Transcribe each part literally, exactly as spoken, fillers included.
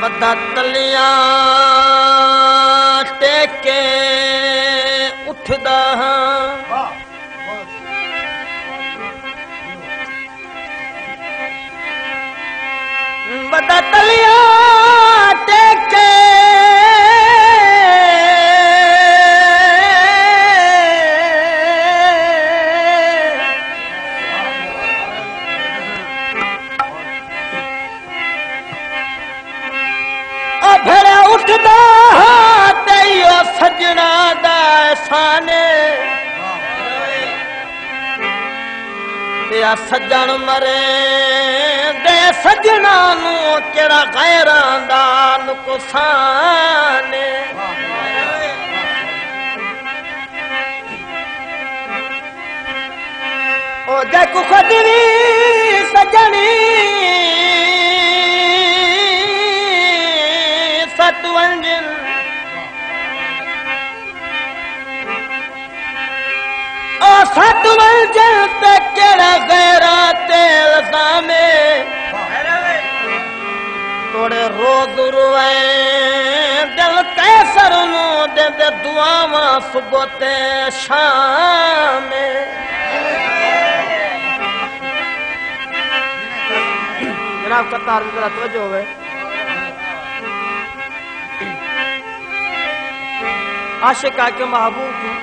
ودا تلیاں ٹیک کے اٹھدا ہاں۔ ودا تلیاں ٹیک کے او بھڑا اٹھدا ہا تے او سجنا دا احسان اے۔ تے آ سجن مرے دے سجنا نو کیڑا غیراں دا نقصان اے۔ او جیکوں خود وی سڄݨی سٹ ونڄن، او سٹ ونڄن تے کیڑھا غیراں تے الزام اے۔ توڑے روز روئے دل قیصر نوں ݙیندے دعاواں صبح تے شام۔ جناب قطار دی طرف توجہ ہوئے۔ عاشق آ کے محبوب کوں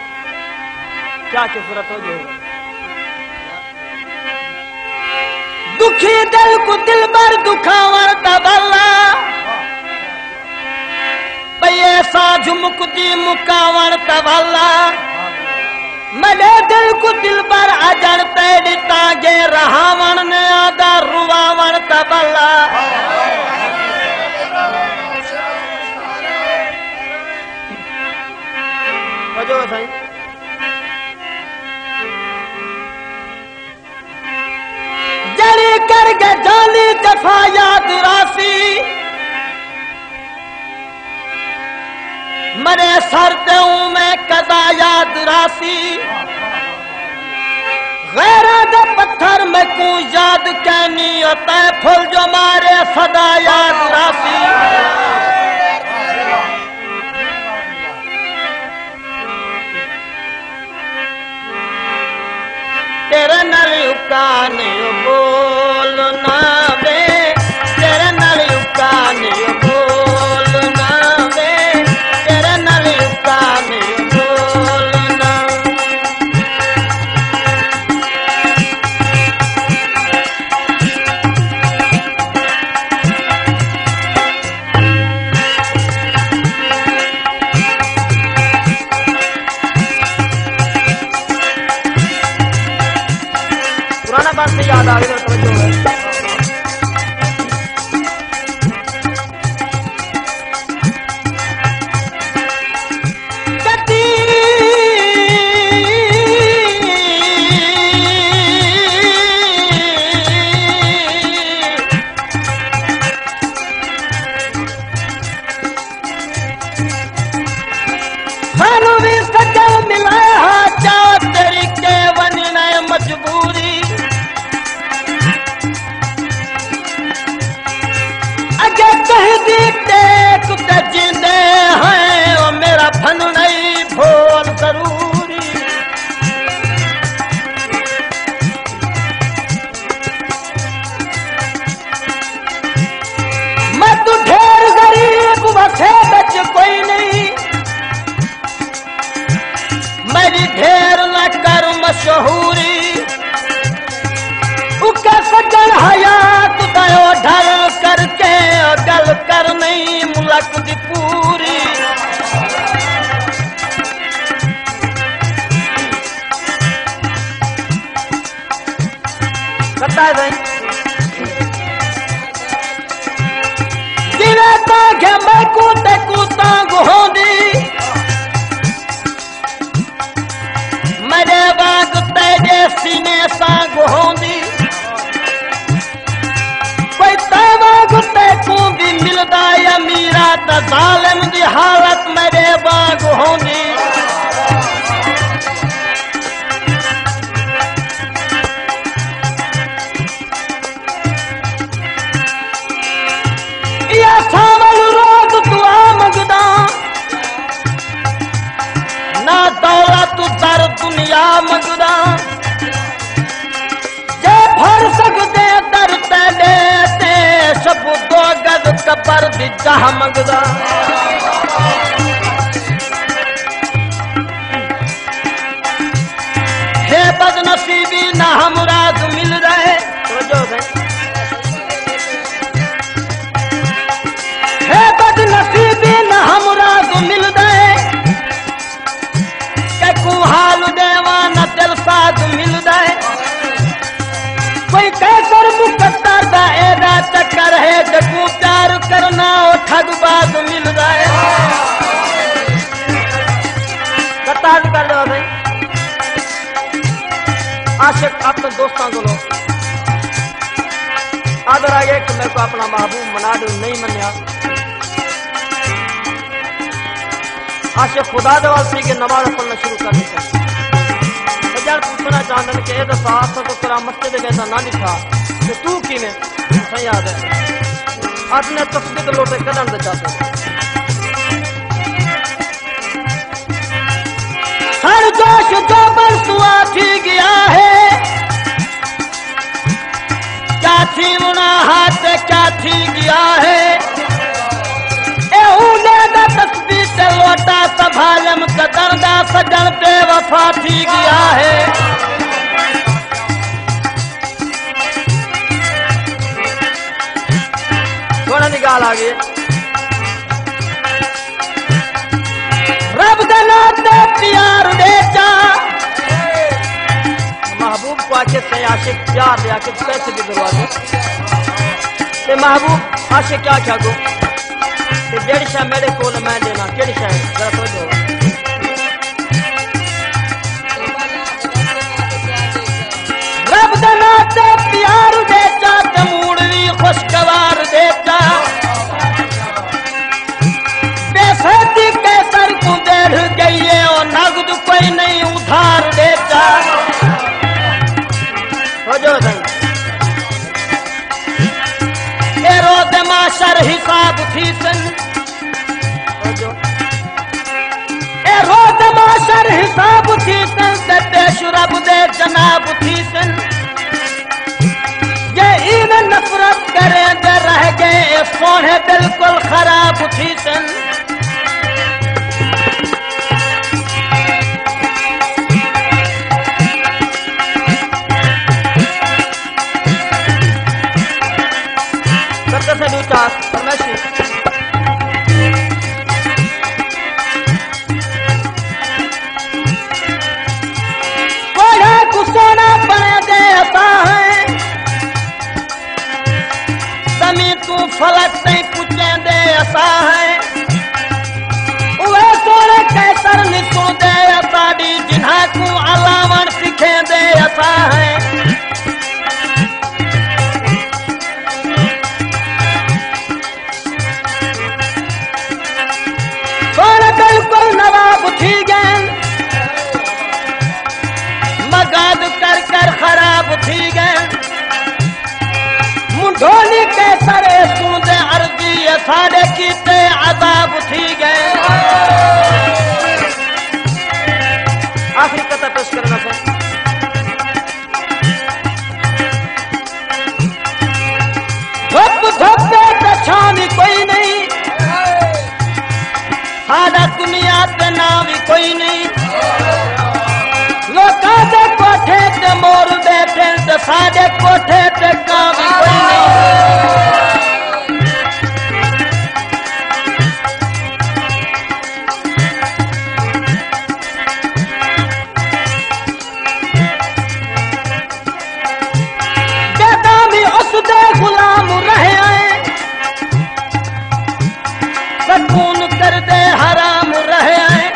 کیا کے ضرورت ہو جو۔ دکھی دل کوں دلبر دکھاوݨ دا بھلا، پئے ساجھ مکدی مکاوݨ دا بھلا۔ میݙے دل کوں دلبر اڄݨ تے ݙتا ڳئے رہاوݨ نے آہدا رواوݨ دا بھلا۔ وجہ سائیں۔ جڑی کر کے جانی جفا یاد راسی، مرے سر تے اوں میں قضا یاد راسی۔ غیراں دے پتھر میکوں یاد کینی، او تیں پھل جو مارے صدا یاد راسی۔ تیرے نال اکا نہیں بولنا وے، تیرے نال اکا نہیں بولنا وے، تیرے نال اکا نہیں بولنا۔ پرانا بس یاد آ گیا، توجہ ہے۔ سانوں وی سجݨ ملائے ہا، چا تیری کے ونڄݨ اے مجبوری۔ میݙی ڈھیر نہ کر مشہوری، اکے سڄݨ حیات دا او ڈر کر کے، او ڳل کر نئیں ملک دی پوری۔ پتہ ہے سائیں؟ جیویں تانگھ میکوں تیکوں تانگھ ہوندی، میݙے وانگ تیݙے سینے سانگھ ہوندی۔ کوئی تیں وانگ تیکوں وی ملدا یا میرا، تاں ظالم دی حالت میݙے وانگ ہوندی۔ یا ساول روز دعا منگدا، نہ دولت در دنیا منگدا۔ جے بھر سڳدے در تیݙے تے، شب دو گز قبر دی جاہ منگدا۔ ہے بد نصیبی نہ ہمراز ملدا ہے۔ توجہ ہے۔ ہے بد نصیبی نہ ہمراز ملدا ہے۔ کیکوں حال ݙیواں نہ دل ساز ملدا ہے۔ کوئی قیصر مقدر دا ایݙا چکر ہے، جیکوں پیار کرنا او ٹھگ باز ملدا ہے۔ قطع کر ݙیواں سائیں۔ عاشق اپݨے دوستاں کولوں آدر آ ڳئے کہ میکوں اپݨا محبوب منا ݙیو، نئیں منیا۔ عاشق خدا دے ول تھی کے نماز پڑھݨا شروع کر ݙتا۔ سڄݨ پچھݨا چاہندن کہ اے ݙسا، اساں تاں تیرا مسجد وچ ویندا نہ ݙٹھا، تے توں کیویں؟ سائیں آہدے، اپݨے تثبیت لوٹے کݙݨ دے چاہندے۔ سر جوش جوبن سوا تھی ڳیا ہے، کیا تھیوݨا ہا تے کیا تھی ڳیا ہے۔ اے اوندے دا تسبیح تے لوٹا، سب عالم قدر دا سڄݨ بے وفا تھی ڳیا ہے۔ سوہݨے دی ڳالھ آ ڳئی۔ رب دے ناں تے پیار ݙے چا۔ محبوب کوں آکھے سئیں عاشق پیار ݙے، آکھے پیسے دی ضرورت ہے۔ تے محبوب عاشق کیا آکھیا اڳوں؟ تے جیڑھی شے میݙے کول میں ݙینا، کیڑھی شے؟ ذرا توجہ۔ رب دے ناں تے پیار ݙے چا، تے موڑ وی خوشگوار ݙے چا۔ پیسے دی قیصر کوں ݙیہہ ڳئی اے، او نقد کوئی نئیں ادھار ݙے چا۔ ہو جو سائیں۔ اے روز محشر حساب تھیسن۔ ہو جو۔ اے روز محشر حساب تھیسن، تے پیش رب دے جناب تھیسن۔ جے ایویں نفرت کریندے رہ ڳئے، اے سوہݨے بالکل خراب تھیسن۔ سکر سئیں ݙو چار فرمائشی۔ کوڑھے کوں سوہݨا بݨیندے اساں ہیں، زمین توں فلک تئیں پڄیندے اساں ہیں۔ اوہے سوہݨے قیصر نئیں سݨدے اساݙی، جنہاں کوں الاوݨ سکھیندے اساں ہیں۔ سوہݨے بالکل نواب تھی ڳئن، مگاد کر کر خراب تھی ڳئن۔ منڈھولی قیصر اے سوہݨے عرضی، اے ساݙے کیتے عذاب تھی ڳئن۔ آخری قطعہ پیش کرݨا سئیں۔ تے ساݙے کوٹھے تے کاں وی کوئی نئیں۔ جݙاں وی اس دے غلام رہے ہیں، سکون کردے حرام رہے ہیں۔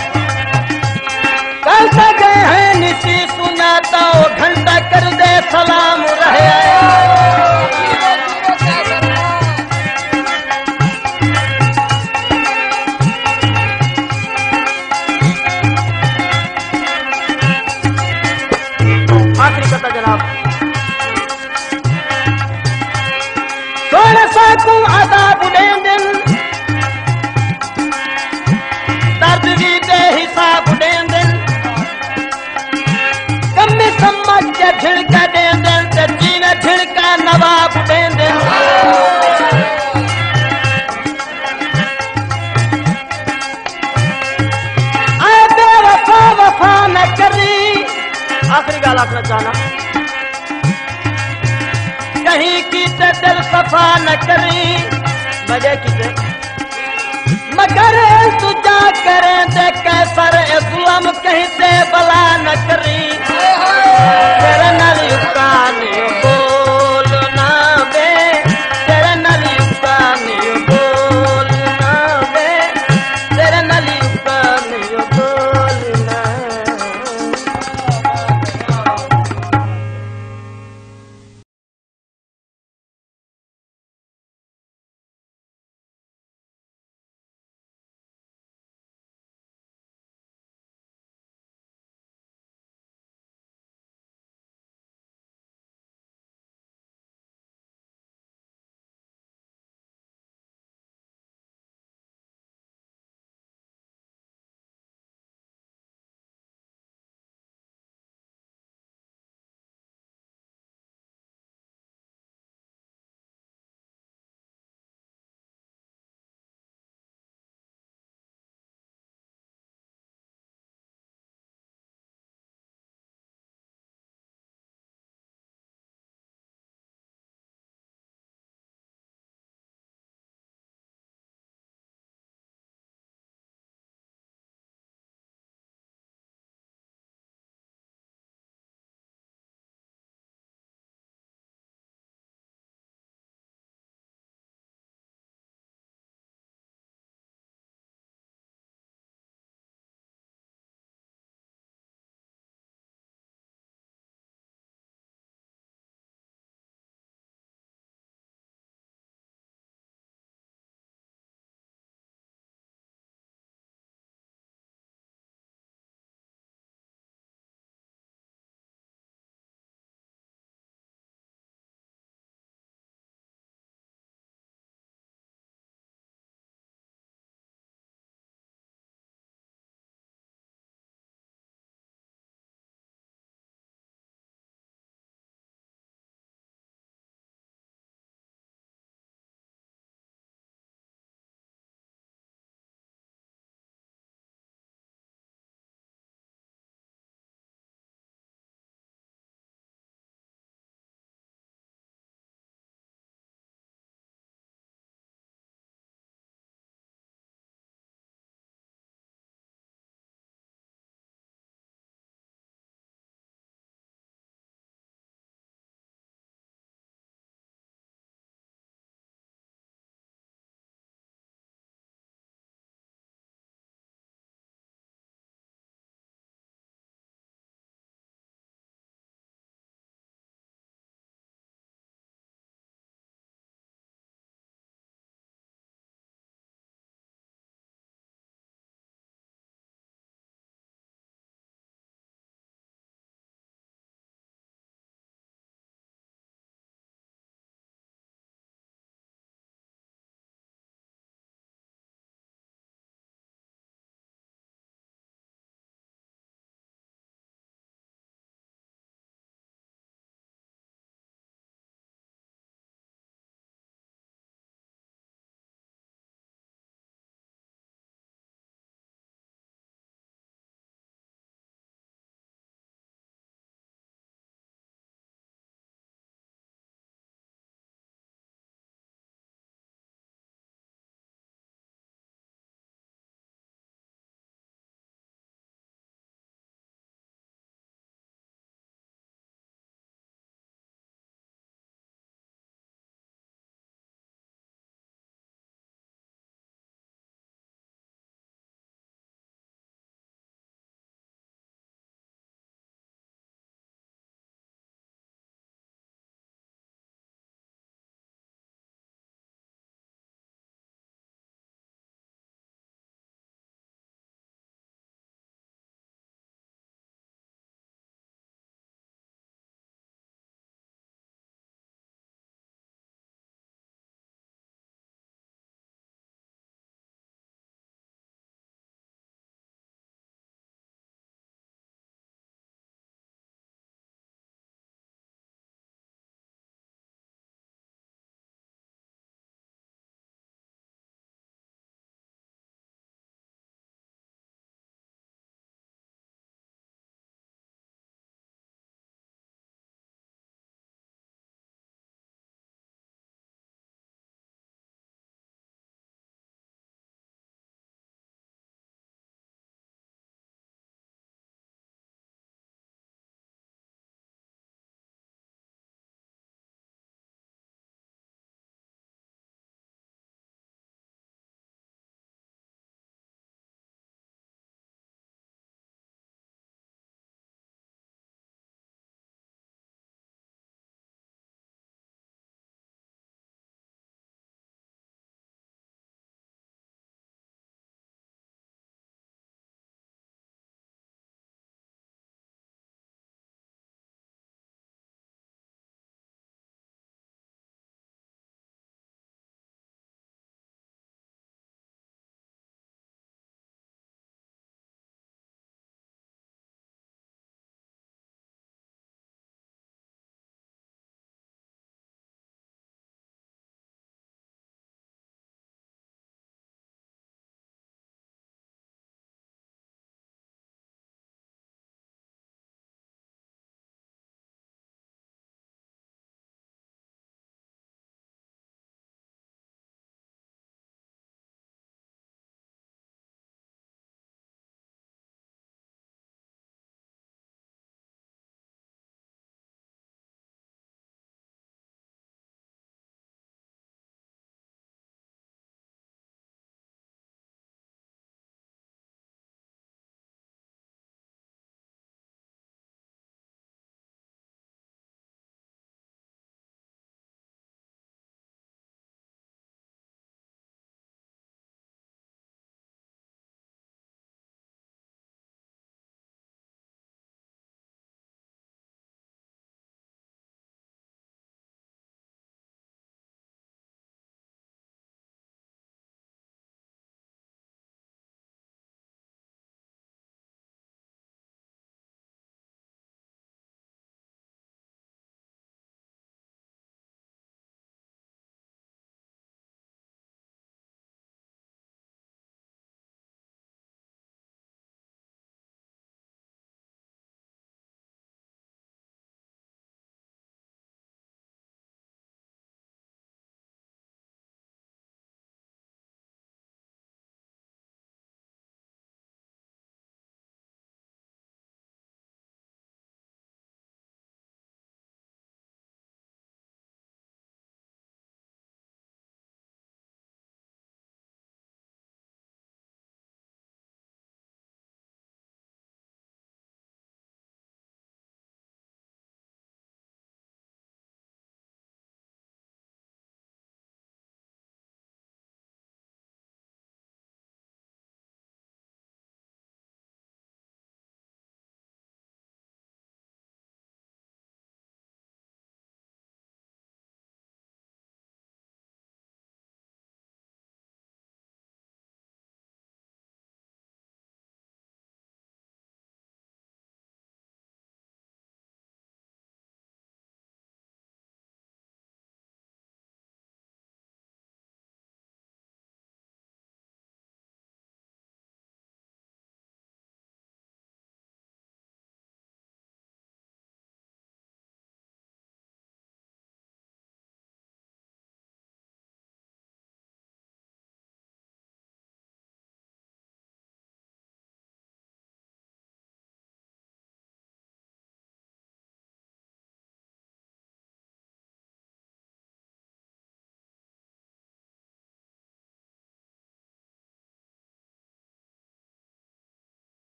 کل تے ڳئے ہیں نسی سناتا، او گھنٹہ کردے سلام رہے ہیں۔ آخری قطعہ جناب۔ سوہݨا ساکوں عذاب ݙیندن، درد وی بے حساب ݙیندن۔ کمی سمجھ کے جھڑکا ݙیندن، تے جیویں جھڑکا نواب ݙیندن۔ اے بے وفا، وفا نہ کریں۔ آخری ڳالھ آکھݨا چاہنا، کہیں کیتے دل صفا نہ کریں۔ وجہ کیتے؟ مگر التجا کریں تے قیصر، اے ظلم کہیں تے ولا نہ کریں۔